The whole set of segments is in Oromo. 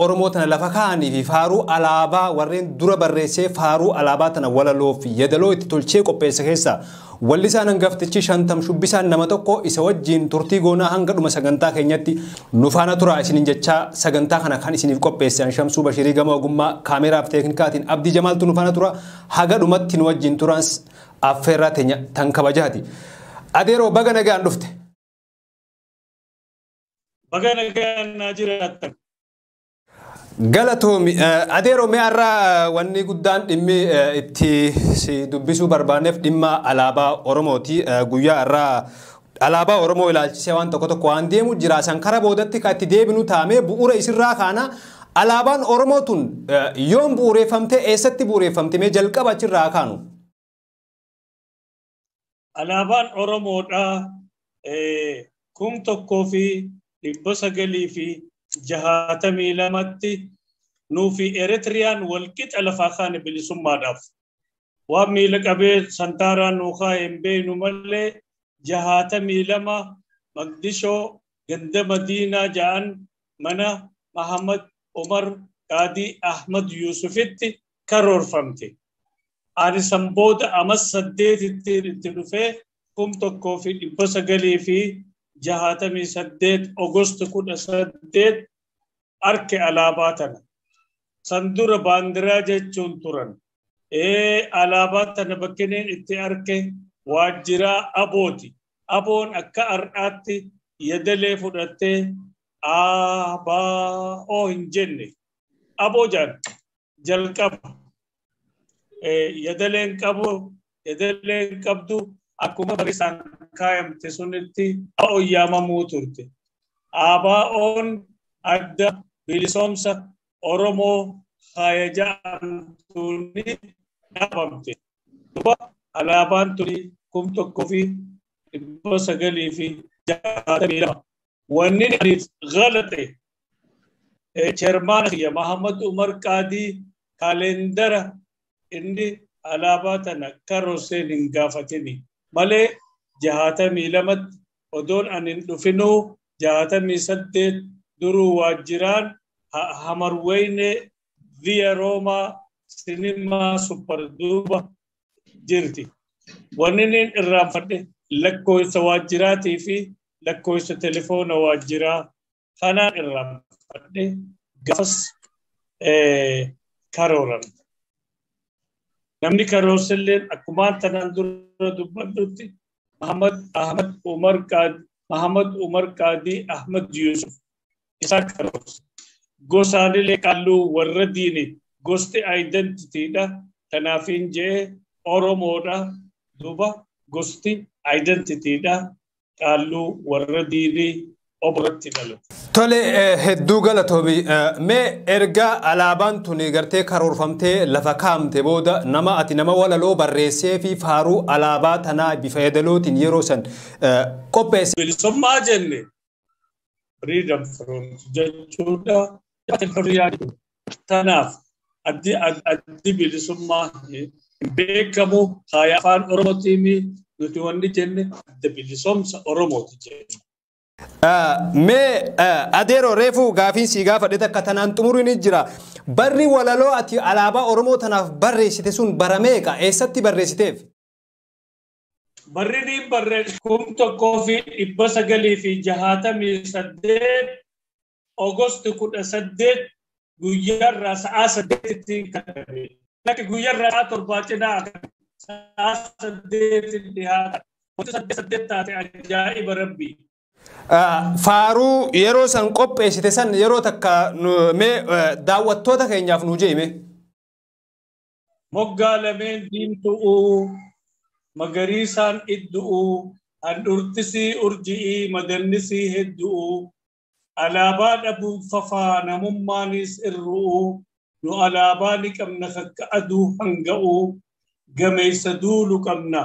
Oromoo tana lafa kaa'anii fi faaruu alaabaa warreen dura barreessee faaruu alaabaa tana walaloo fi yeedaloo itti tolchee qopheesse keessaa wallisaan hangaftichi Shantam Shubbisaan nama tokko. Isa wajjin turtii goonaa hanga dhuma sagantaa keenyatti nu faana tura isiniin jechaa, sagantaa kana kan isiniif qopheesse Shamsuu Bashirii, gama ogummaa kaameeraaf teeknikaatiin Abdii Jamaaltu nu faana tura. Haga dhumatti nu wajjin turan affeerraa teenya tan kabajaati. Adeeroo, baga nagaan dhufte. Baga nagaan naa jiraattan. Galatoomi. Adeeroo, mee har'a wanni guddaan dhimmi itti si dubbisuu barbaanneef dhimma alaabaa Oromooti. Guyyaa har'aa alaabaa Oromoo ilaalchisee waan tokko tokko waan deemu jira. San kara boodatti kan itti deebinu taamee bu'uura isirraa kaana. Alaabaan Oromoo tun yoom bu'uureeffamte, eessatti bu'uureeffamte? Mee jalqaba achirraa kaanu? Alaabaan Oromoodhaa 1962tti nuufi Eritiriyaan walqixa lafaa kaane bilisummaadhaaf. Waan miila qabee santaaraan nuu kaa'e hin beeknu malee 62 Maqdishoo ganda Madiinaa ja'an mana Mahamad Umar Qaadii Ahmad Yuusufitti karoorfamte. Ani san booda amas 8tti itti dhufee 1968 Ogost 18 arke alaabaa tana. San dura baandiraa jechuun turan. Alaabaa tana bakkineen itti arke waajjiraa abooti. Aboon akka har'aatti yedalee fudhattee ABO hin jenne. Aboo jaan jalqaba. Yedaleen qabu, yedaleen qabdu, akkuma barreessaan kaayamte sunitti ABO yaamamuu turte. ABO'n Adda Bilisoomsa Oromoo haaya ja'amtuuni dhaabamte. Duba alaabaan tuni 1962. Wanni ani galate chairman kiyya Mahamad Umar Qaadii kaalendara inni alaabaa tana karooseen hin gaafatini malee 62tti odoon ani hin dhufinuu 68 duruu waajjiraan Hamarweyne Via Roomaa sinimaa super duuba jirti. Wanni inni irraanfadhe lakkoofsa waajjiraatii fi lakkoofsa telefoona waajjiraa kanaan irraanfadhe. Gaafas karooramte. Namni karoorsilleen akkumaan tanaan dura dubbadhutti Mahamad Ahmad Umar Qaadi, Mahamad Umar Qaadii Ahmad Yusuf isaa karoorse. Gosaanillee qalluu warra diini, gosti identityidha. Kanaafiin jee Oromoodha. Duuba gosti identityidha. Qaalluu warra diinii oboratti dhalate. Tole, hedduu galatoomi. Mee erga alaabaan tun gartee karoorfamtee lafa kaa'amte booda nama ati nama walaloo barreessee fi faaruu alaabaa tanaa bifa yeedalootiin yeroo san qopheesse. Bilisummaa jenne, freedom front jechuudha. Tanaaf addi bilisummaa hin beekamu haaya afaan Oromootiin nuti wanni jenne Adda Bilisoomsa Oromooti jenne. Mee adeeroo, reefu gaafiin sii gaafadhe takka tanaan xumuruun ni jira. Barri walaloo ati alaabaa Oromoo tanaaf barreessite sun bara meeqa? Eessatti barreessiteef? Barri ni barree 1968 Ogosti 18 guyyaarraa sa'aa 8tti katabe. Lakki, guyyaarraa sa'aa 7 cinaa sa'aa 8tti dhiyaata. Wanti 8 8 taate ajaa'iba rabbii. Faaruu yeroo san qopheessite san yeroo takka mee daawwattoota keenyaaf nuu jeeme. Moggaa lameen diimtu'uu, magariisaan iddu'uu, handhurtisii urji'ii, madannisii heddu'uu, alaabaa dhabuun fafaa namummaanis irru'uu, nu alaabaa ni qabna kakka aduu hanga'uu, gameessa duulu qabna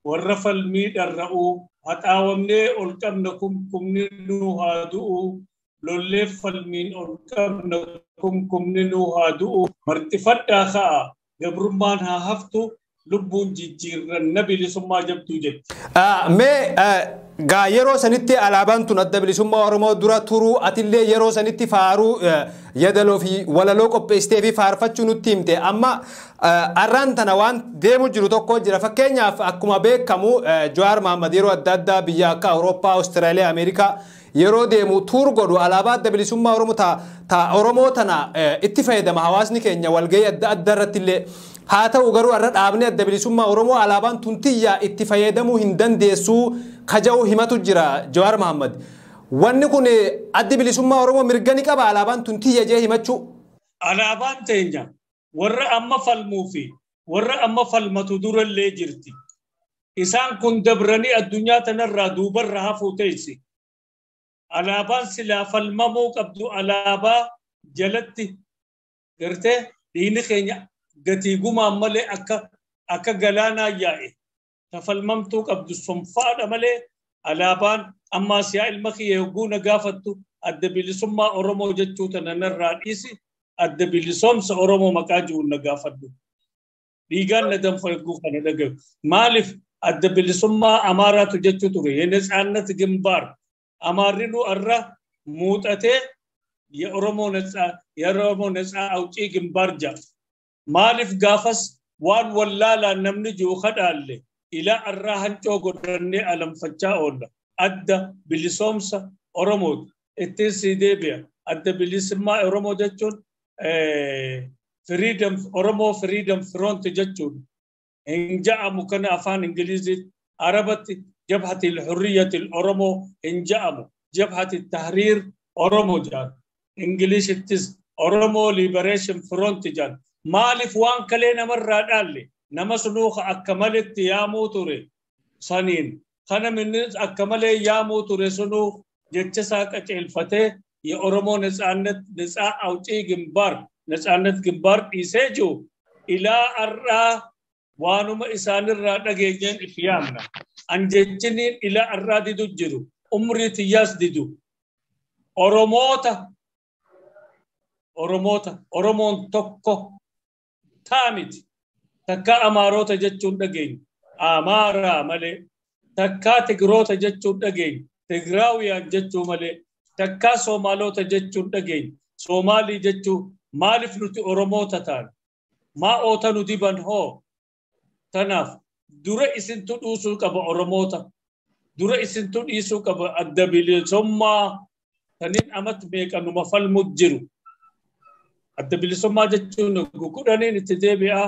warra falmii dharra'uu, haxaawamnee ol qabna kumkumni nu haa du'uu, lolleef falmiin ol qabna kumkumni nu haa du'uu, marxifadhaa ka'a gabrummaan haa haftu, lubbuun jijjiirranna bilisummaa jabduu jetti. Mee Gaa yeroo sanitti alaabaan tun adda bilisummaa Oromoo dura turuu atillee yeroo sanitti faaruu yadaloo fi walaloo qopheessitee fi faarfachuu nutti himte. Amma arraan tana waan deemu jiru tokko jira. Fakkeenyaaf akkuma beekamu Jawaar Mohammad yeroo adda addaa biyya akka Awurooppaa, Awustiraaliyaa, Ameerikaa yeroo deemu tuur godhu alaabaa adda bilisummaa Oromoo ta Oromoo tana itti fayyadama hawaasni keenya walgahii adda addaa irratti illee. Haa ta'u garuu har'a dhaabni adda bilisummaa Oromoo alaabaan tun tiyya itti fayyadamuu hin dandeessu kaja'u himatu jira Jawaar Mohammad. Wanni kun addi bilisummaa Oromoo mirga ni qaba alaabaan tun tiyya jee himachuu. Alaabaan teenya warra amma falmuu fi warra amma falmatu durallee jirti. Isaan kun dabranii addunyaa tanarraa duubarra hafuu teessi. Alaabaan silaa falmamuu qabdu alaabaa jalatti gartee dhiigni keenya gatii gumaan malee akka galaanaa yaa'e tafalmamtuu qabdu sonfaadha malee alaabaan ammaas yaa ilma kiyya yogguu na gaafattu adda bilisummaa Oromoo jechuu tana narraa dhiisi adda bilisoomsa Oromoo maqaa jiruun na gaafadhu. Dhiigaan na danfa yogguu kana dhagahu. Maaliif adda bilisummaa Amaaraatu jechuu ture የነጻነት ግንባር አማሪኑ አራ muuxatee የኦሮሞ ነጻ አውጪ ግንባር ጃ maaliif gaafas waan wallaalaan namni jiru kadhaalle ilaa arraa hancoo godhannee alanfachaa oolla. Adda bilisoomsa Oromooti. Ittiin sii deebi'a. Adda bilisummaa Oromoo jechuun freedom Oromoo freedom front jechuun hin ja'amu kana afaan Ingiliziitti Arabatti jabhati hurriyyati Oromoo hin ja'amu. Jabhati tahriir Oromoo jedhan. Ingilishittis Oromoo liberation front jedhan. Maaliif waan kalee namarraa dhaalle nama sunuuka akka maletti yaamuu ture saniin kana minnis akka malee yaamuu ture sunuu jecha isaa qaceelfatee የኦሮሞ ነጻነት ነጻ አውጪ ግንባር ነጻነት ግንባር dhiisee jiru ilaa arraa waanuma isaanirraa dhageenyeen if yaamna. An jechiniin ilaa arraa didu jiru umrii tiyyaas didu Oromoota Oromoota Oromoon tokko taamiti takka Amaarota jechuun dhageenya Amaaraa malee takka Tigiroota jechuun dhageenya Tigraawiyaan jechuu malee takka Soomaalota jechuun dhageenya Soomaalii jechuu maaliif nuti Oromoota taana maa oota nu diban hoo tanaaf dura isintu dhiisuu qaba Oromoota dura isintu dhiisuu qaba adda bilisummaa taniin amat meeqa numa falmu jiru. Adda bilisummaa jechuun kudhaniin itti deebi'a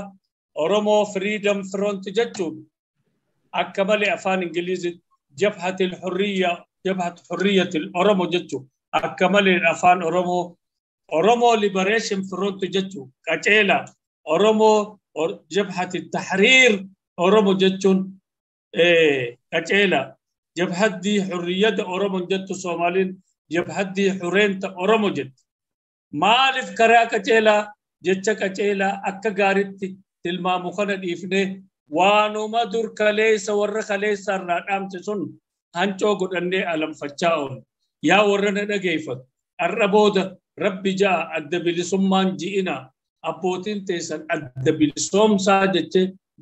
Oromoo Freedom Front jechuun akka malee afaan Ingilizitti jabhatil hurriya jabhat hurriyatil Oromoo jechuun akka malee afaan Oromoo Oromoo Liberation Front jechuun qaceela Oromoo jabhatit tahriir Oromoo jechuun qaceela jabhaddii hurriyada Oromoo jettu Soomaaliin jabhaddii hureenta Oromoo jettu. Maaliif karaa qaceelaa jecha qaceelaa akka gaariitti tilmaamu kana dhiifnee waanuma dur kaleessa warra kaleessa irraa dhaamte sun hancoo godhannee alanfachaa oolla. Yaa warra na dhageeffatu har'a booda rabbi ja'a adda bilisummaan ji'ina abbootiin teessan adda bilisoomsaa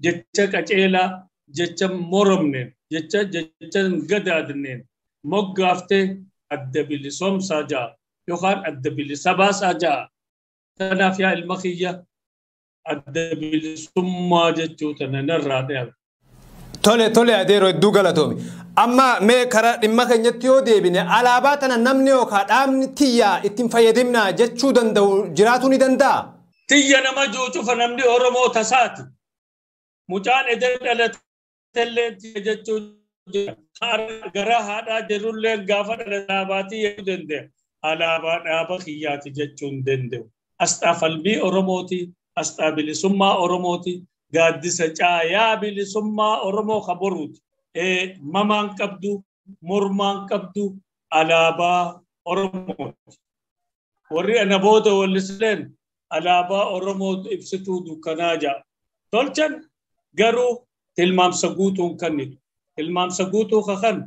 jecha qaceelaa jecha moromneen jecha jecha gadaadneen moggaaftee adda bilisoomsaa ja'a. Yookaan adda bilisa baasaa ja'a. Kanaaf yaa ilma kiyya adda bilisummaa jechuu tana narraa dhiyaatu. Tole tole adeeroo hedduu galatoomi. Amma mee karaa dhimma keenyatti yoo deebine alaabaa tana namni yookaan dhaabni tiyyaa ittiin fayyadamna jechuu danda'u jiraatuu ni danda'a. Tiyya nama cufa namni Oromoo tasaati. Mucaan edee dhalatellee tiyya jechuu jira. Gara haadhaa jirullee gaafa dhalate alaabaa jechuu danda'a. Alaabaa dhaaba kiyyaati jechuun danda'u. Asxaa falmii Oromooti, asxaa bilisummaa Oromooti, gaaddisa caayaa bilisummaa Oromoo kaboruuti. Mamaan qabdu, mormaan qabdu alaabaa Oromooti. Warri ana booda wallisleen alaabaa Oromoo ibsituu dukkanaa ja'a. Tolchan garuu tilmaamsa guutuun kennitu. Tilmaamsa guutuu kakan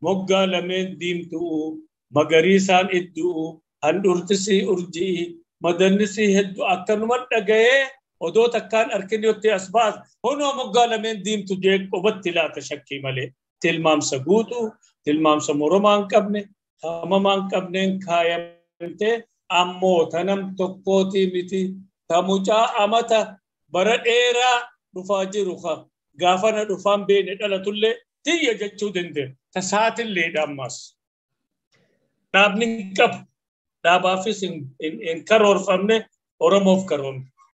moggaa lameen diimtuu magariisaan iddu'u handhurtisii urji'i madannisii hedduu akkanuma dhaga'ee odoo takkaan arkinyotti as baas honoo moggaa lameen diimtu jee qubatti laata shakkii malee tilmaamsa guutuu Tilmaamsa moromaa hin qabne, hamamaa hin qabneen kaayamtee ammoo tanam tokkootii miti. Ta mucaa amata bara dheeraa dhufaa jiru ka gaafana dhufaan beene dhalatullee tiyya jechuu dandeenya. Tasaatilleedha ammas. Dhaabni hin qabu. Dhaabaafis hin karoorfamne, Oromoof karoorfamne.